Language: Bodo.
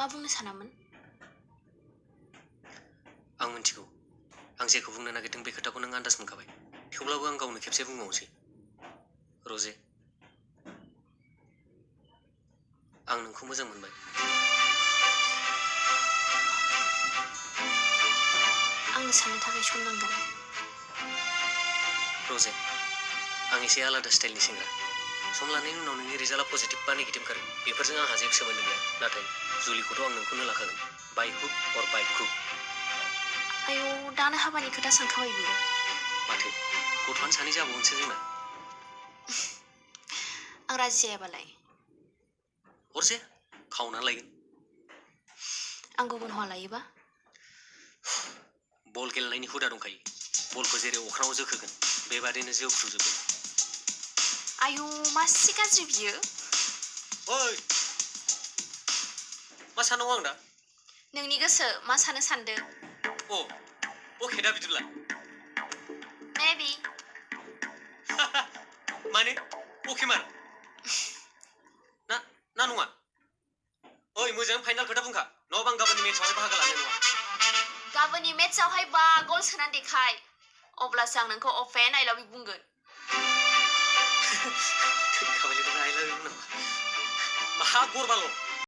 मा बुंनो सानामोन? आं मिथिगौ आं जेखौ बुंनो नागिरदों बे खोथाखौ नों आन्दाज मोनखाबाय थेवब्लाबो आं गावनो खेबसे बुंबावनोसै रजे आं नोंखौ मोजां मोनबाय आंनो साननो थाखाय सम नांगोन रजे आं एसे आलादा स्टाइलनि सेंग्रा सम लानायनि उनाव नोंनि रिजाल्टआ पजिटिभ बा नेगेटिभ ओंखारो बेफोरजों आंहा जेबो सोमोन्दो गैया नाथाय जुलिखौथ' आं नोंखौनो लाखागोन बाय हुक अर बाय क्रुक आयौ दानो हाबानि खोथा सानखाबायबो माथो गथ'आनो सानै जाबावनोसै जोंना आं राजि जायाबालाय हरसे खावना लायगोन आं गुबुन हौवा लायोबा बल गेलेनायनि हुदा दंखायो बलखौ जेरै अख्राङाव जोखोगोन बेबादिनो जोफ्रुजोबगोन आयौ मासि गाज्रि बियो ओइ मा सानांगौ आं दा नोंनि गोसो मा सानो सानदो अ अके दा बिदिब्ला मेबि माने अके मार ना ना नङा ओइ मोजां फाइनाल खोथा बुंखा नङाबा आं गाबोननि मेट्सआवहाय बाहागो लानाय नङा गाबोननि मेट्सआवहाय 5 गल सोनानै देखाय अब्लासो आं नोंखौ अफेन आइ लाभ इउ बुंगोन खाबायलै नों आइ लाभ इउ नामा मा गरबाल'